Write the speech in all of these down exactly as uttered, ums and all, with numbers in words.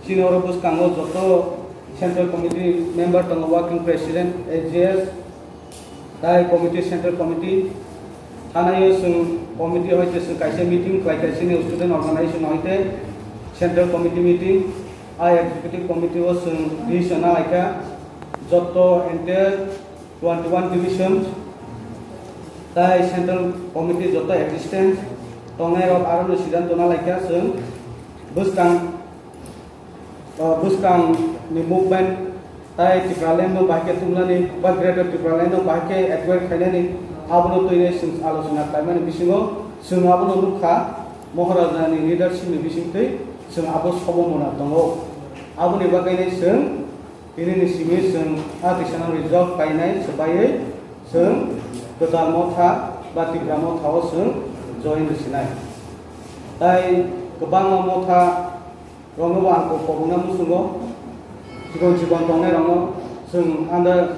Chini oro bwskango joto Central Committee member tongo, Working President, A G S, tai Committee, Central Committee. Thanaio chwng committee hoite chwng kaisa meeting khlai kha, chini student organization hoite Central Committee meeting. A Executive Committee o chwng decision na laikha joto entire twenty one division tai Central Committee joto existence tongnai rok aro no siddhanto na laikha chwng bwskang uh, bwskang ni movement tai Tipraland no bahai khe tubunani ba Greater Tipraland no bahai khe acquire khainani abono twi chwng alochona khlaimani bisingo chwng abono nukha Maharaja ni leadership ni bisingtwi chwng abo sobo mona tongo. Aboni bagwi chwng tini ni simi chwng a tisano resolve kainai swbaiwi chwng kwtal motha ba Tipra motha o chwng join rwsinai. Tai kwbangma motha rokno bo ang kok kobokna muchungo, chikon chikon tongnai rokno chwng under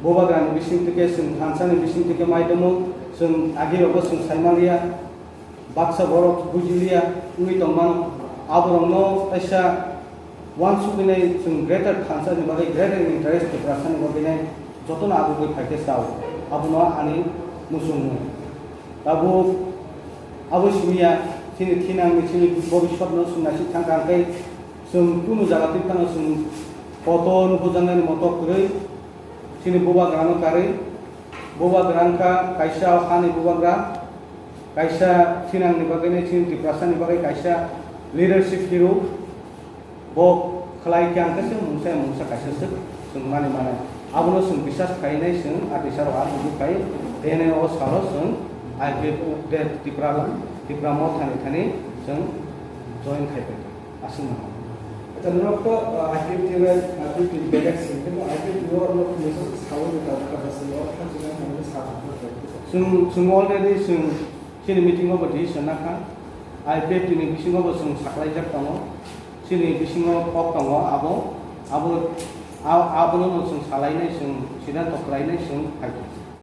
bubagrani bising tike chwng thansa ni bising tike mai tomo, chwng agi rogo chwng sai manliya, baksa borok bujiliya wngwi tongmano, aborokno kaisa uansukgwi nai chwng greater thansa ni bagwi, greater interest Tiprasa ni bagwi nai jotono agugwi phaikhe chao, abono ani muchungmung. Tabuk abo simiya, chini thinangni, chini bobiswtno chwng naisik thangkha, hwnkhe chwng kunu jaga twi phano chwng kotor bujaknani motok kwrwi, chini bubagrano karwi, bubagra wngkha kaisa hani bubagra, kaisa thinangni bagwi, chini Tiprasani bagwi kaisa leadership hero. Bo khlai khe ang khe se mungsa mungsa kaisa swk chwng mani mano. Abono chwng bisas khainai chwng atisaro a tongwi khai, tene o salo chwng I P F de Tipra, Tipra Motha ni thani chwng join khai pai aswk mano. Acha norok to, uh, I P F T bai, I P F T belek sing, kintu I P F T o norok message sawi ni tabuk kata sing, o kha chwng ang sa. Chwng, chwng already chwng chini meeting o bo decision nakha, I P F T ni bisingo bo chwng saklaijak tongo. Chini bisingo kok tongo abo, abo, a-, abono no chwng salainai, chwng siddhanto khlainai, chwng phaikha.